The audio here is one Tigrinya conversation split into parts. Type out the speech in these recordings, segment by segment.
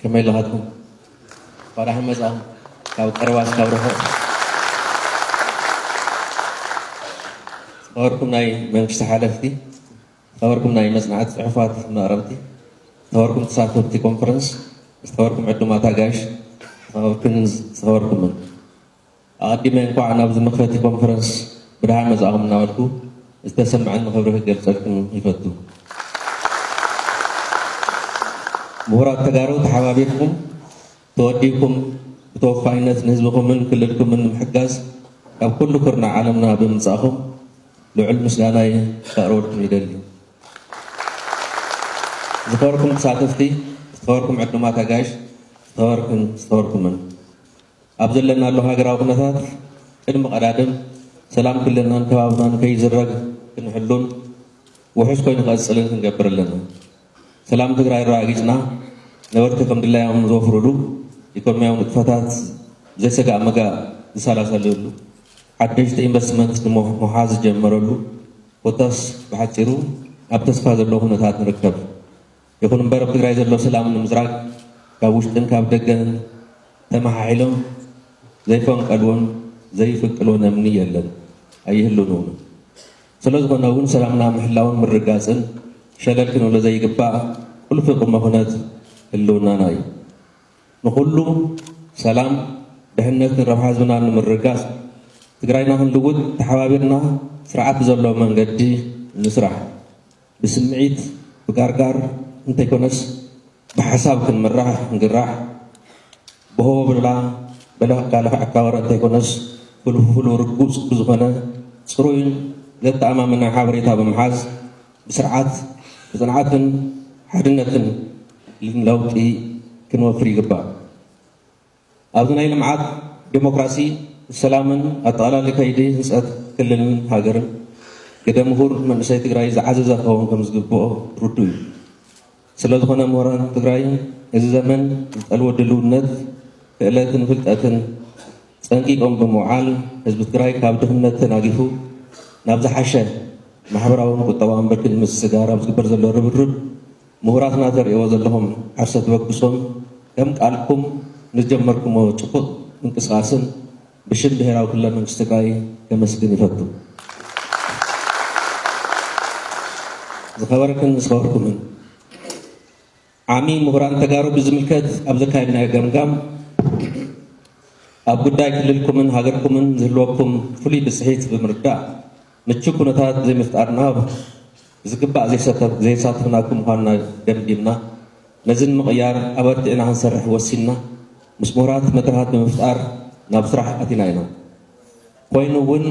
ከመይ ኣለኻትኩም? እንኳዕ ደሓን መጻኹም። ካብ ቀረባ እስካብ ርሑቕ። ዝኸበርኩም ናይ መንግስቲ ሓለፍቲ፣ ዝኸበርኩም ናይ መጽናዕቲ ጽሑፋት መቕረብቲ፣ ዝኸበርኩም ተሳተፍቲ ኮንፈረንስ፣ ዝኸበርኩም ዕዱማት ኣጋይሽ፣ ዝኸበርክንን ዝኸበርኩምን። ኣቐዲመ እንኳዕ ናብዚ መኽፈቲ ኮንፈረንስ ብደሓን መጻእኹም እናበልኩ ዝተሰምዐኒ ክብሪ ክገልጸልኩም ይፈቱ። ምሁራት ተጋሩ ተሓባቢርኩም ተወዲብኩም ብተወፋይነት ንህዝብኹምን ክልልኩምን ንምሕጋዝ ካብ ኩሉ ኩርናዕ ዓለምና ብምምጻእኹም ልዑል ምስጋናይ ከቕርበልኩም ይደሊ። ዝኸበርኩም ተሳተፍቲ፣ ዝኸበርኩም ዕዱማት ኣጋይሽ፣ ዝኸበርክን ዝኸበርኩምን። ኣብ ዘለናሉ ሃገራዊ ኩነታት ቅድሚ ቀዳድም ሰላም ክልልናን ከባብናን ከይዝረግ ክንሕሉን ውሑስ ኮይኑ ክቐጽልን ክንገብር ኣለና። ሰላም ትግራይ ኣረጋጊጽና ነበርቲ ከም ድላዮም ዝወፍሩሉ፣ ኢኮኖሚያዊ ንጥፈታት ብዘይሰጋእ መጋእ ዝሰላሰልሉ፣ ሓደሽቲ ኢንቨስትመንት ንምውሓዝ ዝጀመረሉ፣ ኮታስ ብሓጺሩ ኣብ ተስፋ ዘለዎ ኩነታት ንርከብ። ይኹን እምበር ኣብ ትግራይ ዘሎ ሰላም ንምዝራግ ካብ ውሽጥን ካብ ደገን ተመሓሒሎም ዘይፈንቀልዎን ዘይፍንቅልዎን እምኒ የለን፣ ኣይህሉን እውን። ስለ ዝኾነ እውን ሰላምና ምሕላውን ምርጋፅን ሸለል ክንብሎ ዘይግባእ ቁልፊ ቅድመ ኩነት ህልውናና እዩ። ንኹሉ ሰላም፣ ድሕነትን ረብሓ ህዝብና ንምርጋፅ ትግራይና ክንልውጥ ተሓባቢርና ስርዓት ብዘለዎ መንገዲ ንስራሕ። ብስምዒት ብጋርጋር እንተይኮነስ ብሓሳብ ክንምራሕ ክንግራሕ ብሆ ብላ በለካ ለካ ኣካባረ እንተይኮነስ ፍልፍሉ ርጉፅ ብዝኾነ ፅሩይን ዘተኣማምንን ሓበሬታ ብምሓዝ ብስርዓት ብፅንዓትን ሓድነትን ለውጢ ክንወፍር ይግባእ። ኣብዚ ናይ ልምዓት፣ ዴሞክራሲ፣ ሰላምን ኣጠቓላሊ ከይዲ ህንፀት ክልልን ሃገርን ግደ ምሁር መንእሰይ ትግራይ ዝዓዘዘ ክኸውን ከም ዝግብኦ ርዱእ እዩ። ስለ ዝኾነ ምሁራን ትግራይ እዚ ዘመን ዝጠልቦ ድልውነት፣ ክእለትን ፍልጠትን ፀንቂቆም ብምውዓል ህዝቢ ትግራይ ካብ ድኽነት ተናጊፉ ናብ ዝሓሸ ማሕበራውን ቁጠባውን ብርኪ ንምስግጋር ኣብ ዝግበር ዘሎ ርብርብ ምሁራትና ተርእይዎ ዘለኹም ዓርሰ ተበግሶን ከም ቃልኩም ንዝጀመርኩሞ ጭቡጥ ምንቅስቓስን ብሽም ብሄራዊ ክልላዊ መንግስቲ ትግራይ ከመስግን ይፈቱ። ዝኸበርክን ዝኸበርኩምን ዓሚ ምሁራን ተጋሩ ብዝምልከት ኣብ ዘካየድናዮ ገምጋም ኣብ ጉዳይ ክልልኩምን ሃገርኩምን ዝህልወኩም ፍሉይ ብፅሒት ብምርዳእ ምቹ ኩነታት ዘይምፍጣርና ዝግባእ ዘይሳተፍ-፣ ዘይሳተፍናኩም ምዃንና ደምዲምና፣ ነዚ ንምቕያር ኣበርቲዕና ክንሰርሕ ወሲንና፣ ምስ ምሁራት መድረኻት ብምፍጣር ናብ ስራሕ ኣቲና ኢና። ኮይኑ እውን፣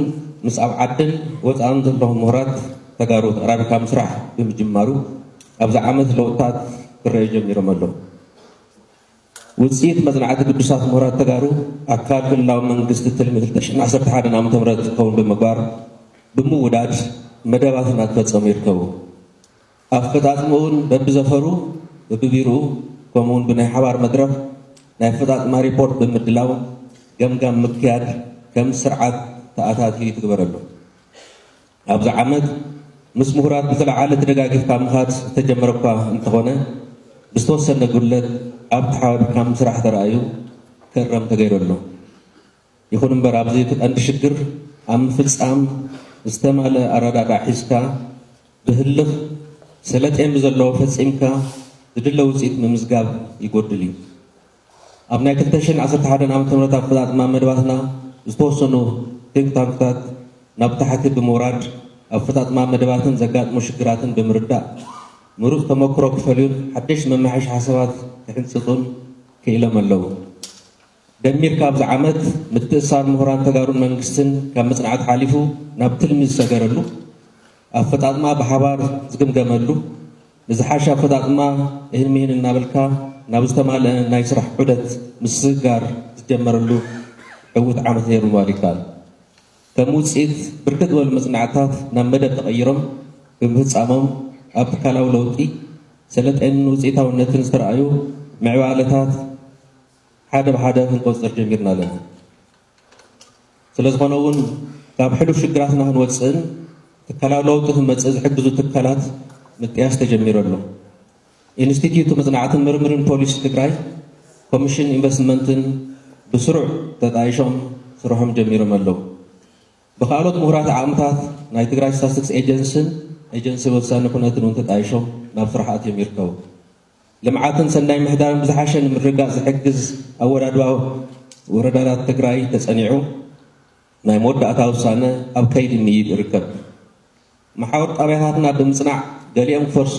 ምስ ኣብ ዓድን ወፃእን ዘለኹም ምሁራት ተጋሩ ተቐራሪብካ ምስራሕ ብምጅማሩ፣ ኣብዚ ዓመት ለውጥታት ክረኣዩ ጀሚሮም ኣለዉ። ውፅኢት መፅናዕቲ ግዱሳት ምሁራት ተጋሩ ኣካል ክልላዊ መንግስቲ ትልሚ ክልተ ሽሕን ዓሰርተ ሓደን ዓመተ ምህረት ክኸውን ብምግባር ብምውዳድ መደባት እናተፈፀሙ ይርከቡ። ኣፈፃፅምኡ እውን በብዘፈሩ፣ በብቢሮኡ፣ ከምኡ እውን ብናይ ሓባር መድረኽ ናይ ኣፈፃፅማ ሪፖርት ብምድላው ገምጋም ምክያድ ከም ስርዓት ተኣታትዩ ይትግበር ኣሎ። ኣብዚ ዓመት ምስ ምሁራት ብዝለዓለ ተደጋጊፍካ ምኻድ ዝተጀመረ እኳ እንተኾነ፣ ብዝተወሰነ ጉድለት ኣብ ተሓባቢርካ ምስራሕ ተራእዩ ክእረም ተገይሩ ኣሎ። ይኹን እምበር፣ ኣብዚ እቲ ቀንዲ ሽግር ኣብ ምፍጻም ዝተማልአ ኣረዳድኣ ሒዝካ ብህልኽ ሰለጤን ብዘለዎ ፈጺምካ ዝድለ ውጽኢት ምምዝጋብ ይጎድል እዩ። ኣብ ናይ ክልተ ሽሕን ዓሰርተ ሓደን ዓመተ ምህረት ኣፈጻጽማ መደባትና ዝተወሰኑ ቲንክ ታንክታት ናብ ታሕቲ ብምውራድ ኣፈጻጽማ መደባትን ዘጋጥሙ ሽግራትን ብምርዳእ ምሩጽ ተመክሮ ክፈልዩን ሓደሽቲ መማሓየሺ ሓሳባት ክሕንጽጹን ክኢሎም ኣለዉ። ደሚርካ ኣብዚ ዓመት ምትእስሳር ምሁራን ተጋሩን መንግስትን ካብ መጽናዕቲ ሓሊፉ ናብ ትልሚ ዝሰገረሉ፣ ኣፈጻጽማ ብሓባር ዝግምገመሉ፣ ንዝሓሸ ኣፈጻጽማ እህን ምሂን እናበልካ ናብ ዝተማልአ ናይ ስራሕ ዑደት ምስግጋር ዝጀመረሉ ዕዉት ዓመት ነይሩ ምባል ይከኣል። ከም ውጽኢት፣ ብርክት ዝበሉ መጽናዕትታት ናብ መደብ ተቐይሮም ብምፍጻሞም፣ ኣብ ትካላዊ ለውጢ ሰለጤንን ውጽኢታውነትን ዝተረኣዩ ምዕባለታት ሓደ ብሓደ ክንቆጽር ጀሚርና ኣለና። ስለ ዝኾነ እውን፣ ካብ ሕሉፍ ሽግራትና ክንወጽእን ትካላዊ ለውጢ ክመጽእ ዝሕግዙ ትካላት ምጥያስ ተጀሚሩ ኣሎ። ኢንስቲትዩት መጽናዕትን ምርምርን ፖሊሲ ትግራይ ኮሚሽን ኢንቨስትመንትን ብስሩዕ ተጣይሾም ስርሖም ጀሚሮም ኣለዉ። ብካልኦት ምሁራት ዓቕምታት ናይ ትግራይ ስታትስቲክስ ኤጀንስን ኤጀንሲ ወሳኒ ኩነትን እውን ተጣይሾም ናብ ስራሕ ኣትዮም ይርከቡ። ልምዓትን ሰናይ ምሕዳርን ብዝሓሸ ንምርግጋፅ ዝሕግዝ ኣወዳድባ ወረዳታት ትግራይ ተፀኒዑ ናይ መወዳእታ ውሳነ ኣብ ከይዲ ምይይጥ ይርከብ። መሓውር ጣብያታትና ብምፅናዕ ገሊኦም ክፈርሱ፣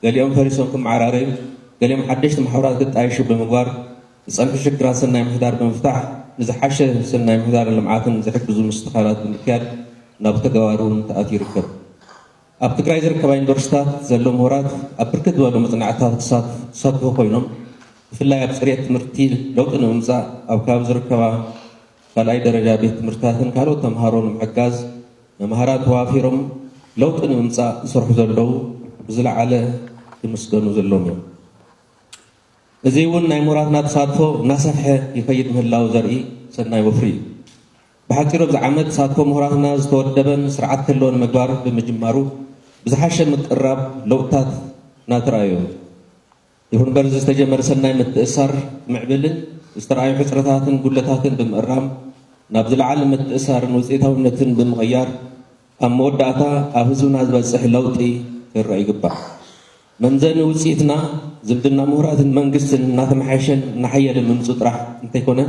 ገሊኦም ፈሪሶም ክመዓራረዩ፣ ገሊኦም ሓደሽቲ መሓውራት ክጣየሹ ብምግባር ዝፀንሑ ሽግራት ሰናይ ምሕዳር ብምፍታሕ ንዝሓሸ ሰናይ ምሕዳርን ልምዓትን ዝሕግዙ ምስትኻላት ብምክያድ ናብ ተግባር እውን ተኣትዩ ይርከብ። ኣብ ትግራይ ዝርከባ ዩኒቨርሲታት ዘለዉ ምሁራት ኣብ ብርክት ዝበሉ መፅናዕትታት ክሳት- ክሳትፉ ኮይኖም ብፍላይ ኣብ ፅሬት ትምህርቲ ለውጢ ንምምፃእ ኣብ ከባቢ ዝርከባ ካልኣይ ደረጃ ቤት ትምህርትታትን ካልኦት ተምሃሮ ንምሕጋዝ መምሃራን ተዋፊሮም ለውጢ ንምምፃእ ዝሰርሑ ዘለዉ ብዝለዓለ ክምስገኑ ዘለዎም እዮም። እዚ እውን ናይ ምሁራትና ተሳትፎ እናሰፍሐ ይኸይድ ምህላው ዘርኢ ሰናይ ወፍሪ እዩ። ብሓፂሩ ኣብዚ ዓመት ተሳትፎ ምሁራትና ዝተወደበን ስርዓት ክህልዎ ንምግባር ብምጅማሩ ብዝሓሸ ምቅራብ ለውጥታት እናተራእዩ እዮም። ይኹን እምበር እዚ ዝተጀመረ ሰናይ ምትእሳር ምዕብልን ዝተራእዩ ሕፅረታትን ጉድለታትን ብምእራም ናብ ዝለዓለ ምትእሳርን ውፅኢታውነትን ብምቕያር ኣብ መወዳእታ ኣብ ህዝብና ዝበፅሕ ለውጢ ክረአ ይግባእ። መምዘኒ ውፅኢትና ዝምድና ምሁራትን መንግስትን እናተመሓየሸን እናሓየለ ምምፅኡ ጥራሕ እንተይኮነ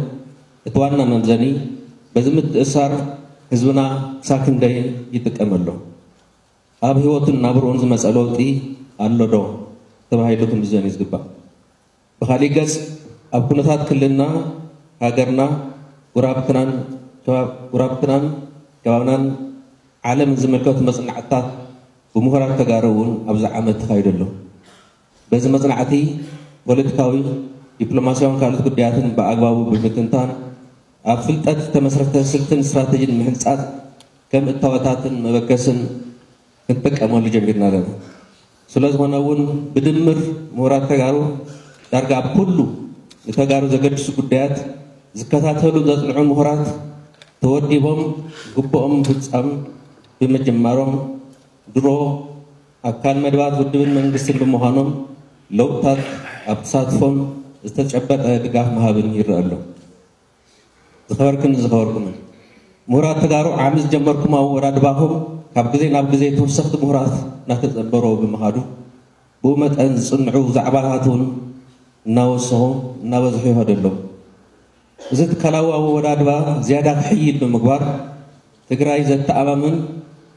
እቲ ዋና መምዘኒ በዚ ምትእሳር ህዝብና ክሳብ ክንደይ ይጥቀም ኣሎ፣ ኣብ ህይወቱን ናብርኡን ዝመፀ ለውጢ ኣሎ ዶ ተባሂሉ ክምዘን እዩ ዝግባእ። ብኻሊእ ገፅ ኣብ ኩነታት ክልልና፣ ሃገርና፣ ጉራብትናን ጉራብትናን ከባብናን ዓለምን ዝምልከቱ መፅናዕትታት ብምሁራት ተጋሩ እውን ኣብዚ ዓመት ተኻይዱ ኣሎ። በዚ መፅናዕቲ ፖለቲካዊ፣ ዲፕሎማስያውን ካልኦት ጉዳያትን ብኣግባቡ ብምትንታን ኣብ ፍልጠት ዝተመስረተ ስልትን ስትራተጂን ምሕንፃፅ ከም እታወታትን መበገስን ክንጥቀመሉ ጀሚርና ኣለና። ስለዝኾነ እውን ብድምር ምሁራት ተጋሩ ዳርጋ ኣብ ኩሉ ንተጋሩ ዘገድሱ ጉዳያት ዝከታተሉ ዘፅንዑ ምሁራት ተወዲቦም ግቡኦም ምፍፃም ብምጅማሮም ድሮ ኣካል መደባት ውድብን መንግስትን ብምዃኖም ለውጥታት ኣብ ተሳትፎም ዝተጨበጠ ድጋፍ ምሃብን ይረአ ኣሎ። ዝኸበርክን ዝኸበርኩምን ምሁራት ተጋሩ ዓሚ ዝጀመርኩም ኣወዳድባኹም ካብ ግዜ ናብ ግዜ ተወሰኽቲ ምሁራት እናተፀንበሮ ብምኻዱ ብኡ መጠን ዝፅንዑ ዛዕባታት እውን እናወሰኹ እናበዝሑ ይኸዱ ኣለዉ። እዚ ትካላዊ ኣወዳድባ ዝያዳ ክሕይል ብምግባር ትግራይ ዘተኣማምን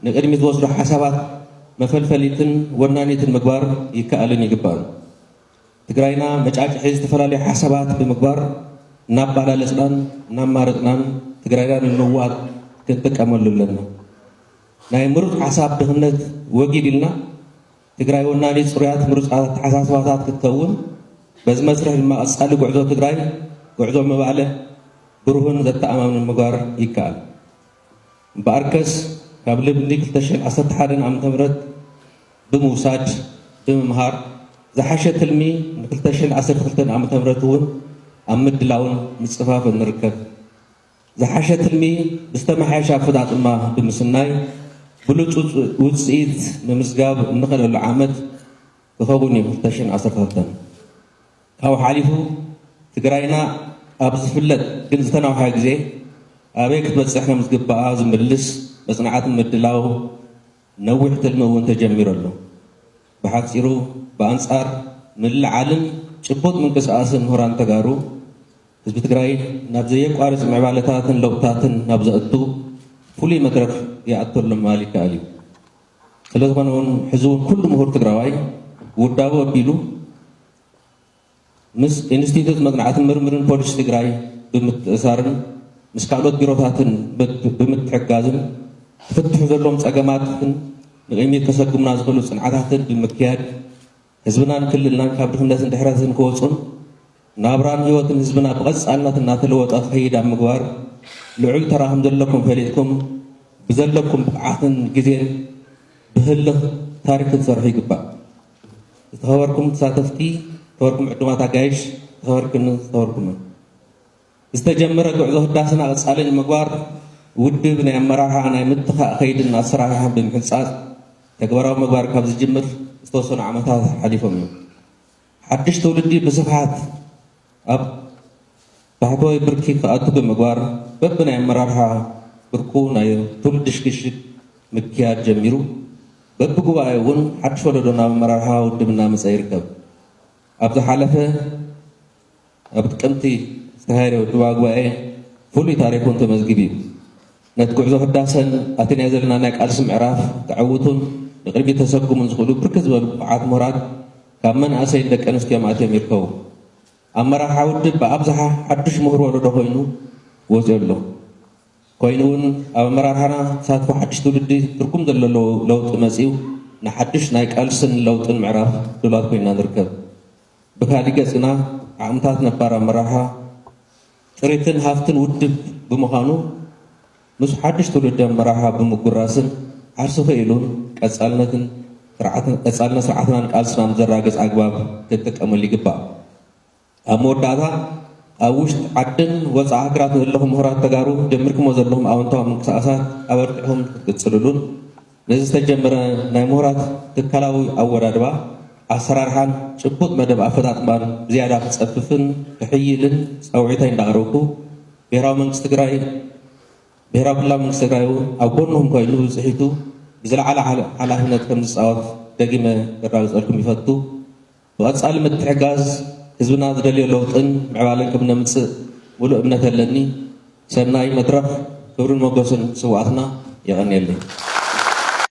ንቅድሚት ዝወስዱ ሓሳባት መፈልፈሊትን ወናኒትን ምግባር ይከኣልን ይግባእን። ትግራይና መጫጭሒ ዝተፈላለዩ ሓሳባት ብምግባር እናባላለፅናን እናማረፅናን ትግራይና ንምልዋጥ ክንጥቀመሉ ኣለና። ናይ ምሩፅ ሓሳብ ድኽነት ወጊድ ኢልና ትግራይ ወናኒ ፅሩያት ምሩፃት ኣተሓሳስባታት ክትከውን በዚ መስርሕ ድማ ቀፃሊ ጉዕዞ ትግራይ ጉዕዞ ምባእለ ብሩህን ዘተኣማምን ምግባር ይከኣል። እምበኣርከስ ካብ ልምዲ ክልተ ሽሕን ዓሰርተ ሓደን ዓመተ ምህረት ብምውሳድ ብምምሃር ዝሓሸ ትልሚ ን ክልተ ሽሕን ዓሰርተ ክልተን ዓመተ ምህረት እውን ኣብ ምድላውን ምፅፋፍን ንርከብ። ዝሓሸ ትልሚ ብዝተመሓየሸ ኣፈፃፅማ ብምስናይ ብሉፅ ውፅኢት ምምዝጋብ እንኽእለሉ ዓመት ክኸውን እዩ። ክልተ ሽሕን ዓሰርተ ክልተን ካብኡ ሓሊፉ ትግራይና ኣብ ዝፍለጥ ግን ዝተናውሐ ግዜ ኣበይ ክትበፅሕ ከም ዝግበኣ ዝምልስ መፅናዕቲ ምድላው ነዊሕ ትልሚ እውን ተጀሚሩ ኣሎ። ብሓፂሩ ብኣንፃር ምልዓልን ጭቡጥ ምንቅስቃስን ምሁራን ተጋሩ ህዝቢ ትግራይ ናብ ዘየቋርፅ ምዕባለታትን ለውጥታትን ናብ ዘእቱ ፍሉይ መድረክ ይኣቱ ኣሎ ምባል ይከኣል እዩ። ስለዝኾነ እውን ሕዚ እውን ኩሉ ምሁር ትግራዋይ ውዳቡ ኣቢሉ ምስ ኢንስቲትዩት መፅናዕትን ምርምርን ፖሊሲ ትግራይ ብምትእሳርን ምስ ካልኦት ቢሮታትን ብምትሕጋዝን ክፍትሑ ዘለዎም ፀገማትን ንቅድሚት ከሰጉምና ዝኽእሉ ፅንዓታትን ብምክያድ ህዝብናን ክልልናን ካብ ድኽነትን ድሕረትን ክወፁን ናብራን ህይወትን ህዝብና ብቐፃልነት እናተለወጠ ክኸይድ ኣብ ምግባር ልዑል ተራ ከም ዘለኩም ፈሊጥኩም ብዘለኩም ብቕዓትን ግዜን ብህልኽ ታሪክ ክትሰርሑ ይግባእ። ዝተኸበርኩም ተሳተፍቲ፣ ዝተኸበርኩም ዕዱማት ኣጋይሽ፣ ዝተኸበርክን ዝተኸበርኩምን ዝተጀመረ ጉዕዞ ህዳሰና ቀፃሊ ንምግባር ውድብ ናይ ኣመራርሓ ናይ ምትኻእ ከይድን ኣሰራርሓን ብምሕንፃፅ ተግባራዊ ምግባር ካብ ዝጅምር ዝተወሰኑ ዓመታት ሓሊፎም እዮም። ሓድሽ ትውልዲ ብስፍሓት ኣብ ታሕተዋይ ብርኪ ክኣቱ ብምግባር በብናይ ኣመራርሓ ብርኩ ናይ ትውልዲ ሽግሽግ ምክያድ ጀሚሩ። በብጉባኤ እውን ሓድሽ ወለዶ ናብ ኣመራርሓ ውድብ እናመፀ ይርከብ። ኣብ ዝሓለፈ ኣብ ጥቅምቲ ዝተኻየደ ውድባዊ ጉባኤ ፍሉይ ታሪክ እውን ተመዝጊቡ እዩ። ነቲ ጉዕዞ ህዳሰን ኣቲ ናይ ዘለና ናይ ቃልሲ ምዕራፍ ከዕውቱን ንቅድሚት ተሰጉሙን ዝኽእሉ ብርክት ዝበሉ ብቑዓት ምሁራት ካብ መናእሰይን ደቂ ኣንስትዮን ኣትዮም ይርከቡ። ኣመራርሓ ውድብ ብኣብዝሓ ሓዱሽ ምሁር ወለዶ ኮይኑ ወፂኡ ኣሎ። ኮይኑ እውን ኣብ ኣመራርሓና ተሳትፎ ሓድሽ ትውልዲ ትርጉም ዘለዎ ለውጢ መፂኡ ንሓዱሽ ናይ ቃልስን ለውጥን ምዕራፍ ድሉዋት ኮይና ንርከብ። ብካሊእ ገፅና ዓቕምታት ነባር ኣመራርሓ ጥሪትን ሃፍትን ውድብ ብምዃኑ ምስ ሓድሽ ትውልዲ ኣመራርሓ ብምጉራስን ዓርሱ ክኢሉን ቀፃልነትን ስርዓትን ቀፃልነት ስርዓትናን ቃልስናን ዘራግፅ ኣግባብ ክንጥቀመሉ ይግባእ። ኣብ መወዳእታ ኣብ ውሽጢ ዓድን ወፃኢ ሃገራት ዘለኹም ምሁራት ተጋሩ ጀሚርኩሞ ዘለኹም ኣወንታዊ ምንቅስቃሳት ኣበርቲዕኹም ክትቅፅልሉን ነዚ ዝተጀመረ ናይ ምሁራት ትካላዊ ኣወዳድባ ኣሰራርሓን ጭቡጥ መደብ ኣፈፃፅማን ብዝያዳ ክፀፍፍን ክሕይልን ፃውዒተይ እንዳቕረብኩ ብሄራዊ መንግስቲ ትግራይ ብሄራዊ ክልላዊ መንግስቲ ትግራይ እውን ኣብ ጎንኹም ኮይኑ ብፅሒቱ ብዝለዓለ ሓላ- ሓላፍነት ከም ዝፃወት ደጊመ ከረጋግፀልኩም ይፈቱ። ብቐፃሊ ምትሕጋዝ ህዝብና ዝደልዮ ለውጥን ምዕባለን ከም ነምፅእ ሙሉእ እምነት ኣለኒ። ሰናይ መድረኽ። ክብርን ሞገስን ስውኣትና። የቐንየለይ።